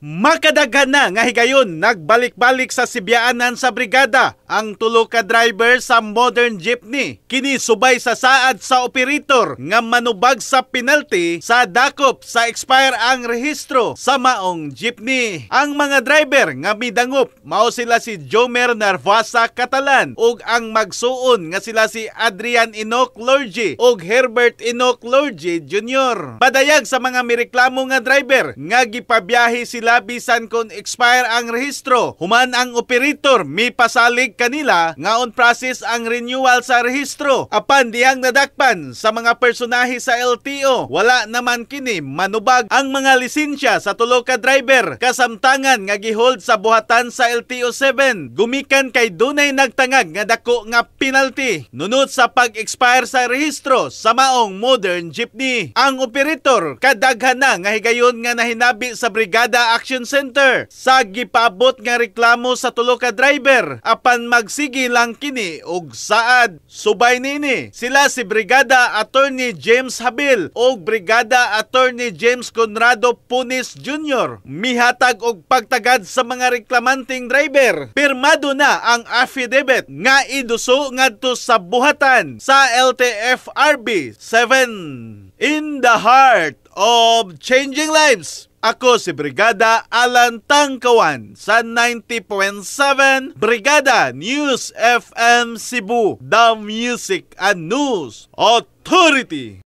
Makadaghan na nga higayon nagbalik-balik sa sibyaanan sa brigada ang tulo ka driver sa modern jeepney. Kini subay sa saad sa operator nga manubag sa penalty sa dakop sa expire ang rehistro sa maong jeepney. Ang mga driver nga midangop mao sila si Jomer Narvasa Catalan ug ang magsuon nga sila si Adrian Enoch Lorgy ug Herbert Enoch Lorgy Jr. Padayag sa mga mireklamo nga driver nga gipabiyahe sila bisan kon expire ang rehistro. Human ang operator mipasalig kanila nga on process ang renewal sa rehistro. Apan dihang nadakpan sa mga personahe sa LTO, wala naman kini manubag ang mga lisensya sa tulo ka driver kasamtangan nga gihold sa buhatan sa LTO 7. Gumikan kay dunay nagtangag nga dako nga penalty nunot sa pag-expire sa rehistro sa maong modern jeepney. Ang operator kadaghan na nga higayon nga nahinabi sa Brigada Action Center sa gipaabot nga reklamo sa tulo ka driver apan magsige lang kini og saad. Subay nini sila si Brigada Attorney James Habil ug Brigada Attorney James Conrado Punis Jr. mihatag og pagtagad sa mga reklamanteng driver. Pirmado na ang affidavit nga iduso ngadto sa buhatan sa LTFRB 7. In the heart of changing lives. Ako si Brigada Alan Tangkawan sa 90.7 Brigada News FM Cebu, the Music and News Authority.